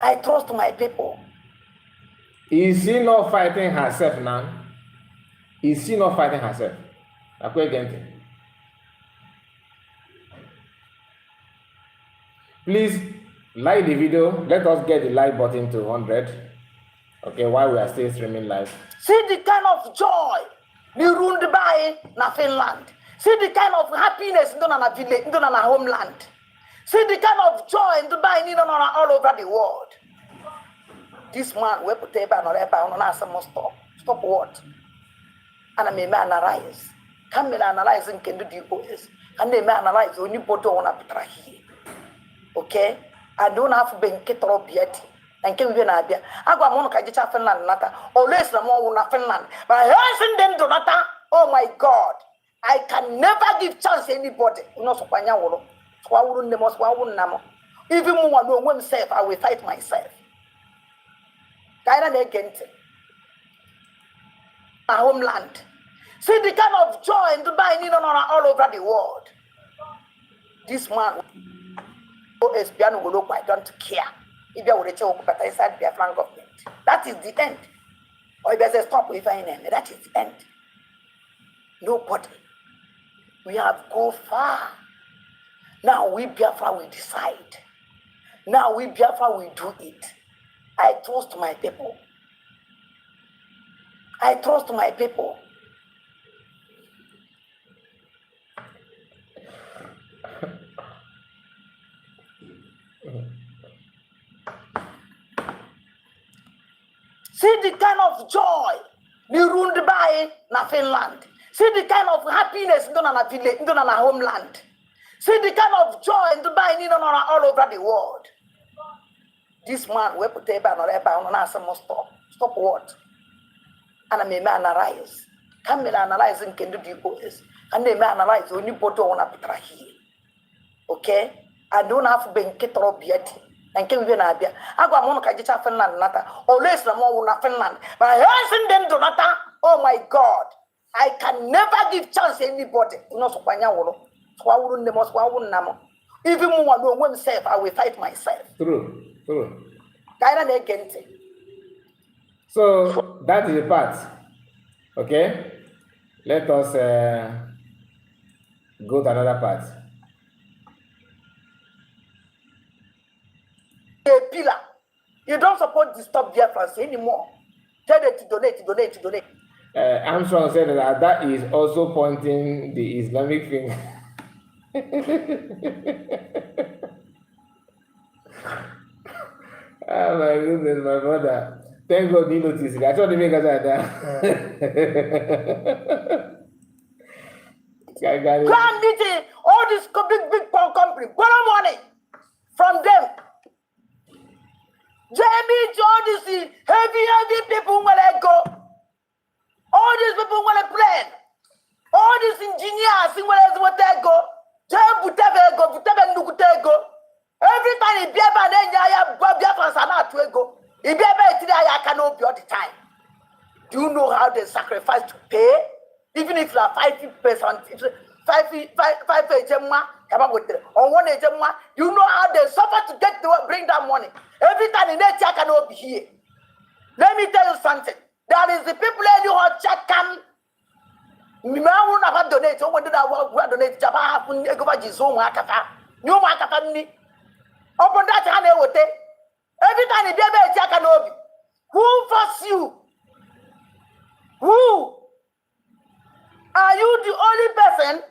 I trust my people. Is she not fighting herself now? Is she not fighting herself? Akwa ege ntị. Please like the video. Let us get the like button to 100. Okay, while we are still streaming live. See the kind of joy n'iru ndị be anyị na Finland. See the kind of happiness ndị nọ na village, ndị nọ na homeland. See the kind of joy ndị be anyị niile nọ na all over the world. This man wepụta ebe a, nọrọ ebe a, ọ nọ na-asị m stop. Stop what? Ana m eme analyze. Ka m mere analyze nke ndị DOS, ka m na-eme analyze onye bodo ọbụla pụtara hie. Okay, and ụnụ afụbe nke tọrọ bịa dị na nke mbe na-abịa. Agwa m ụnụ ka jecha Finland nata ole si na m ọnwụ na Finland, mana ha si ndị ndụ nata. Oh my God, I can never give chance anybody. Onye ọsọkwa anya wụrụ, sọkwa wụrụ nne m, ọsọkwa wụrụ nna m, even mụ nwa n'onwe m sef, I will fight myself. Ka anyị na-ege ntị na homeland. See the kind of joy ndị be anyị niile nọ na all over the world. This man OS bịa n'obodo okwu, I don't care. Ịbịa were chewa okwu bata inside Biafran government. That is the end. Or ịbịa say stop ife anyị na-eme. That is the end. Nobody. We have go far. Now we Biafra will decide. Now we Biafra will do it. I trust my people. I trust my people. See the kind of joy n'iru ndị be anyị na Finland. See the kind of happiness ndị nọ na village, ndị nọ na homeland. See the kind of joy ndị be anyị niile nọ na all over the world. This man wepụta ebe a, nọrọ ebe a, ọ nọ na-asị m stop. Stop what? Ana m eme analyze. Ka m mere analyze nke ndị DOS, ka m na-eme analyze onye bodo ọbụla pụtara hie. Okay, and ụnụ afụbe nke tọrọ bịa dị na nke mbe na-abịa. Agwa m ụnụ ka jecha Finland nata ole si na m ọnwụ na Finland, mana ha si ndị ndụ nata. Oh my God, I can never give chance anybody. Onye ọsọkwa anya wụrụ, sọkwa wụrụ nne m, ọsọkwa wụrụ nna m, even mụ nwa n'onwe m sef, I will fight myself. True, true. Ka anyị na-ege ntị. So that is the part. Okay, let us go to another part. A pillar. You don't support disturb Biafrans anymore. Tell them to donate, donate, donate. Armstrong said that Ada is also pointing the Islamic finger. Oh my goodness, my brother. Thank God you noticed it. I told him make us that. Go and meet all these big, big company. Borrow money from them. Jee meet all these heavy, heavy people nwere ego. All these people nwere plan. All these engineers nwere ezigbote ego. Jee butebe ego, butebe nnukwute ego. Every time ị bịa ebe a na-enye anya gwa Biafrans a na-atụ ego. Ị bịa ebe a etiri anyị aka n'obi all the time. Do you know how they sacrifice to pay? Even if you are 5%, five, five, five eje mma, kaba wetere, or one eje mma, you know how they suffer to get to bring that money. Every time in na-eti aka n'obi here. Let me tell you something. There is the people who are check come. Mgbe ahụrụ na ha donate, onwe ndị na-agwa donate, chaba hapụ ego fa ji zụọ ụmụaka fa, nye ụmụaka fa nni. Ọ bụ ndị achị ha na-eweta. Every time ị bịa ebe eti aka n'obi. Who force you? Who? Are you the only person?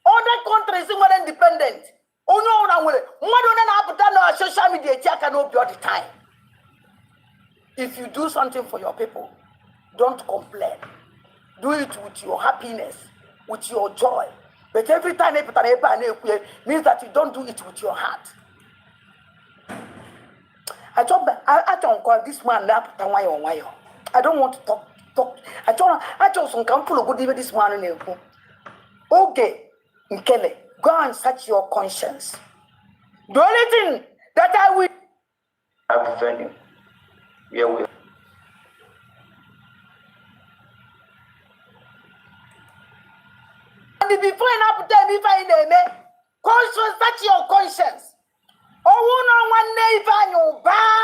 Other countries nwere independent. Onye ọbụla nwere mmadụ onye na-apụta na social media eti aka n'obi all the time. If you do something for your people, don't complain. Do it with your happiness, with your joy. But every time ị pụtara ebe a na-ekwu ya, means that you don't do it with your heart. Achọrọ nkwa this man na-apụta nwayọọ nwayọọ. I don't want to talk talk. Achọrọ sọ nka m fụlụgodo ibe this man na-ekwu. Oge nkele, go and search your conscience. The only thing that I will have venue where we And before ị na-apụta eme ife anyị na-eme, conscience, search your conscience. Ọwụ na nwanne Ifeanyị Ụba.